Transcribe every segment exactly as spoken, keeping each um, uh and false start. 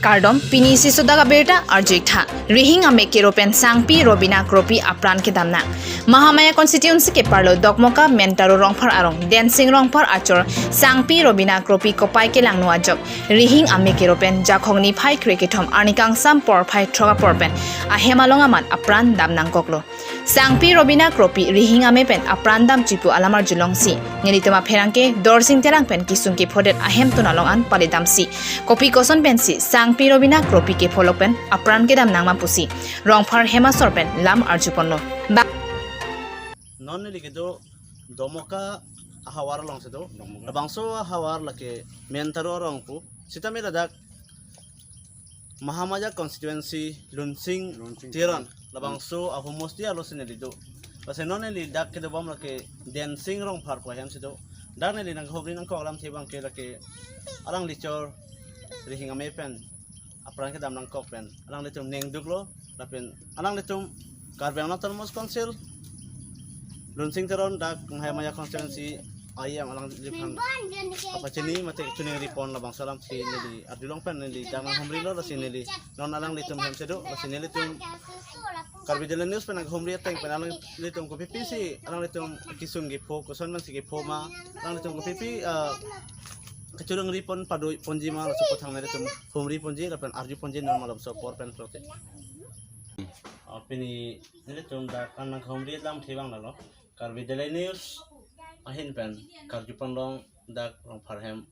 Kardom, pini isi sudak abirta arju-ik tha. Rihing ame kero pen Sangpi Robina Kropi apran kedam nang. Mahamaya constituency keparlo Dokmoka Mentaro Rongphar arong Densing Rongphar achor Sangpi Robina Kropi kopai kelangno ajok Rihing ame kero pen Jakhong niphai kre kethom arni kangsam porphai throk apor pen ahem along amat apran dam nangkoklo. Sangpi Robina Kropi Rihing ame pen apran dam chipu alam arjulongsi, nelitum apherangke Dorsing Terang pen kisung kephodet ahemtun along an paledamsi, kopi koson pensi Sangpi Robina Kropi kepholok pen apran kedam nangma pusi Rongphar hem asor pen lam arjuponlo. Ba- Non neli kedo Dokmoka ahavar alongsi do. Labangso ahavar lake Mentaro arong pu. Sitame ladak Mahamaya constituency Lunsing Lunsing Teron. Labangso ahomosti alosi neli do. Lasi non neli dak kedobom lake Densing Rongphar pu ahemsi do. Dak neli nanghumri nangkok alamthe abangke lake alangli chor Rihing ame pen apran kedam nangkok pen alanglitum nengduklo, lapen alanglitum Karbi Anglong Autonomous Council Lunsing Teron dak Mahamaya constituency I M alangliphan kapachini mate chuning ripon labangso alamthe neli arjulong pen neli dak nanghumrilo, lasi neli non alanglitum hemsi do, lasi nelitum Karbi Daily News pen nanghumri ateng pen alanglitum kopipi si alanglitum kisung kepho, koson pensi kepho ma, alanglitum kopipi, ah, kachurung ripon pado ponji ma, laso aphuthak nelitum humri ponji lapen arju ponji non malom so apor pen prote. Ah, pini nelitum dak an nanghumri alamthe abang lalo. Karbi Daily News ahin pen karjuponlong dak Rongphar hem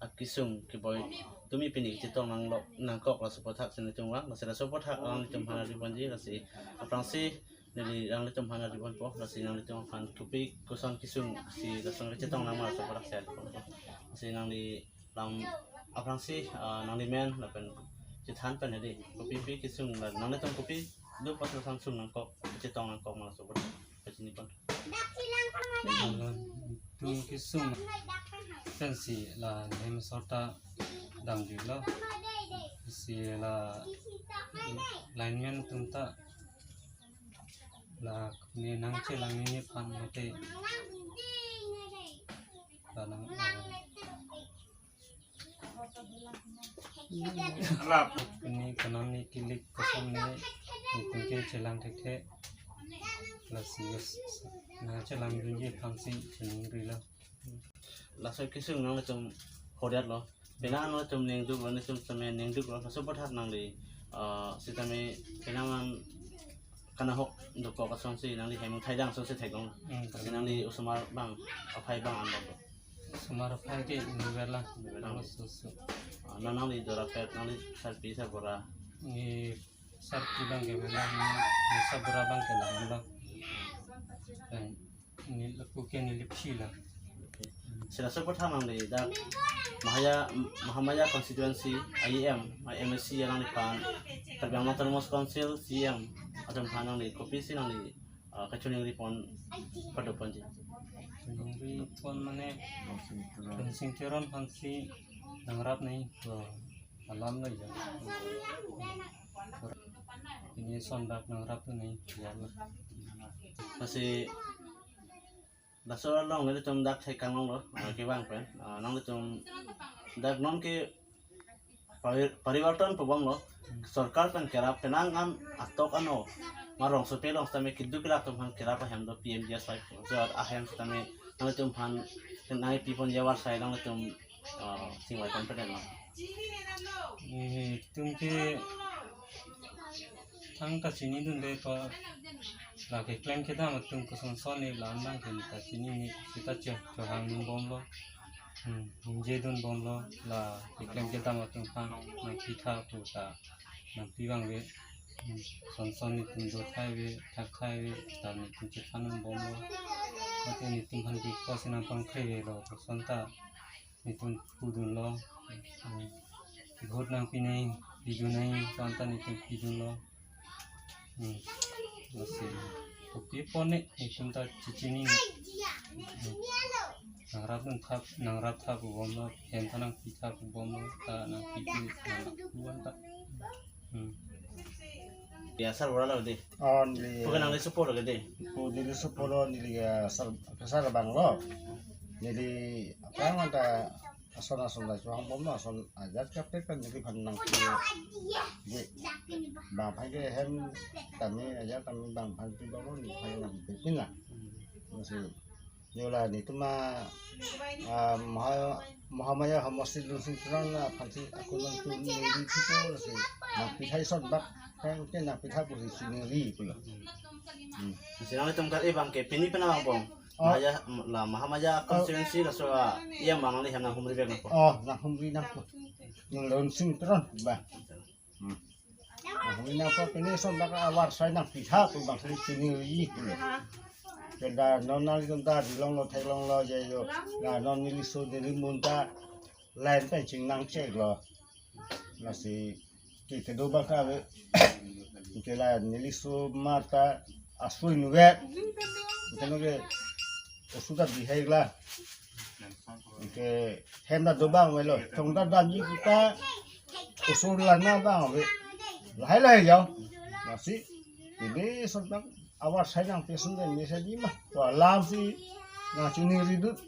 akisung keboi tumi pini kachetong nanglok nangkok laso aphuthak si nelitum vang, lasi laso aphuthak alanglitum aphan arju ponji, lasi aphrangsi neli alanglitum aphan arju ponpo, lasi nanglitum aphan kopi koson kisung si lason kachetong nangma laso aphuthak si arju ponpo. Lasi nangli lam aphrangsi, ah, nangli men lapen chethan pen hedi kopipi kisung la nanglitum kopi do pas lason sung nangkok, chetong nangkok ma laso aphuthak pachini pon. Alanglitum kisung pensi la nehem asor ta damjuilo. Si la lineman atum ta la ne nangchelang nini aphan mate la nang, eh, ini kanam ni kilik kosong ni, nitum ke chelang thekthe. Lasi nangchelang dunji aphansi chiningrilo. Laso kisung nanglitum hodetlo. Penang nanglitum nengduklo, nelitum sitame nengduklo. Laso aphuthak nangli, ah, sitame penang an kanahok dokok asonsi nangli hem thaidang asonsi thekdong. Hmm. Lasi nangli osomar abang, aphai abang an dokok. Osomar aphai ke inut verlo. Inut verlo. Laso so. Ah, non nangli dorapet, nangli sarpi sarbura. Ni sarpi abang ke verlo, ni sarbura abang ke la-anlo. Pen neli lapu ke neli phi lo. Okay. Si laso aphuthak nangli dak Mahaya, Mahamaya constituency I M, I M A C alangliphan, Karbi Anglong Autonomous Council C M atum aphan nangli kopisi nangli, ah, kachiningri pon pado ponji. Chiningri pon mane Lunsing Teron aphansi nangrap nangji, to alam lo ya. Pini ason dak nangrap tu nangji ya lo. Lasi laso along nelitum dak thek kanglonglo, ah, kevang pen. Ah, nanglitum dak non ke pari-, parivarton pabomlo. Sorkar pen kerap penang an atok ano ma rongsopi along sitame keduk kelak atum aphan kerap ahem do P M G S Y. So ahem sitame nanglitum aphan nangpi ponji awar sai nanglitum, ah, chingvai pon pen lo. Nelitum ke thangta chinidunde ko, la keklem kedam atum koson son ni la-an abang ke ta chinine, seta cho-, chohang dunbomlo. Hmm, ningjedunbomlo, la keklem kedam atum aphan nangpitha pu ta nangpi abang ave. Hmm, son son nitum do thai ave, thak thai ave, ta nitum chethan dunbomlo. Mate nitum aphan ke kosi nangpangkre avelo, koson ta nitum pudunlo. Hmm. Vote nangpi nangji, pidun nangji, tanta nitum pidunlo. Hmm. Lasi kopi pon ne, nitum ta chechini. Hmm. Nangrap dun thap, nangrap thap bomlo, hem ta nangpi thap bomlo, ta nangpi tu, nangpu anta. Hmm. Ya, sarbura lo de. Oh, neli. Bukan nangli support lo de. Pu neli support lo, neli ya sar, sar abang lo. Neli apa yang ada Ason ason la chuang bom na ason ajat kaprek pen neli phan nangpi. Ye. Bang aphan ke hem tame ajat tame bang aphan pi bang lo neli phan nangpi pin la. Masi. Yo la netum a, ah, Maha-, Mahamaya Homosti Lunsing Teron aphan si ako nangtum neli pipo lasi nangpi thai son bak. Hem ke nangpi thai pusi si neli pulo. Hmm. Masi nanglitum kar-e bang ke pini pen abang bom. Oh. Maya, la Mahamaya constituency laso a, iya mang nangli hem nanghumri vek nangpo. Oh, nanghumri nangpo. Nang Lunsing Teron ba. Hmm. Nanghumri nangpo pini son bak awar sai nangpi thai pu bang sai pini ri pu. Keda non nanglitum ta dilong lo theklong lo je yo. La non neli so neli mun ta line pen ching nangchek lo. Lasi ke kedo bang ka ave. Ke la neli so mar ta asui nuve. Ke no ke osu ta bihai la. Ke hem ta do bang avelo. Thong ta damji kita osu la na bang ave. Lahai lahai ya. Lasi ini son bak awar sai nangpi son dan ni sa di ma. Wa lam si nangchini ridut.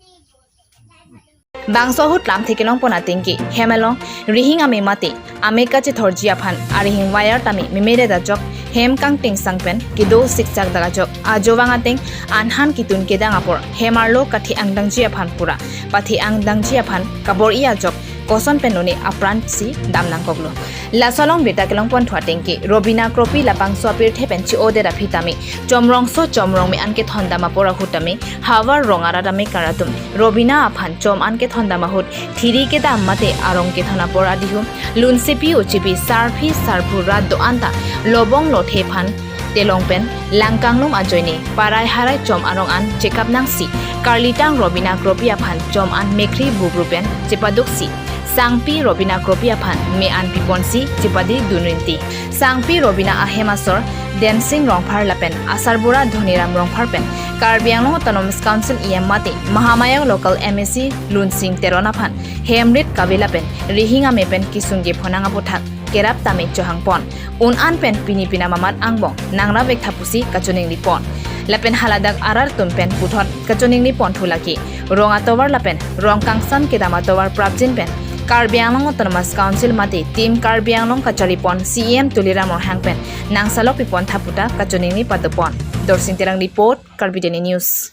Bangso ahut lamthe kelong pon ateng ke hem along rihing ame mate ame kachethorji aphan arihing wire tame memedet ajok hem kangting sang pen kedo siksak dak ajok ajovang ateng anhan kitun kedang apor hem arlo kathe-ang dangji aphan pura pathe-ang dangji aphan kabor-i ajok koson pen none apran si dam nangkoklo. Laso along birta kelong pon thu ateng ke Robina Kropi labangso apirthe pen chi-odet aphi tame chomrongso chomrong me-an kethon dam apor ahut tame havar rong arat amekar atum Robina aphan chom an kethon dam ahut thiri kedam mate arong kethon apor adihum lunsepi uchepi sarpi sarpo rat do-an ta lobong lothe aphan telong pen langkanglum ajoine parai harai chom arong an chekap nangsi karlitang Robina Kropi aphan chom an mekhri bubru pen chepaduksi sangpi Robina Kropi aphan me an piponsi chepadi dunrinti. Sangpi Robina ahem asor Densing Rongphar lapen asarbura Dhoniram Rongphar pen Karbi Anglong Autonomous Council E M mate Mahamaya local M A C Lunsing Teron aphan hem rit kave lapen rihing ame pen kisungje phonang aputhak kerap tame chohang pon. Un an pen pini pina mamat angbong nangra vek tha pusi kachiningri pon. Lapen haladak arat atum pen puthot kachiningri pon thu lake rong atovar lapen rong kangsan kedam atovar prapjin pen Karbi Anglong Autonomous Council mate Team Karbi Anglong kachari pon C E M Tuliram Ronghang pen nangsalok pipon tha puta kachiningri pado pon. Dorsing Terang report, Karbi Daily News.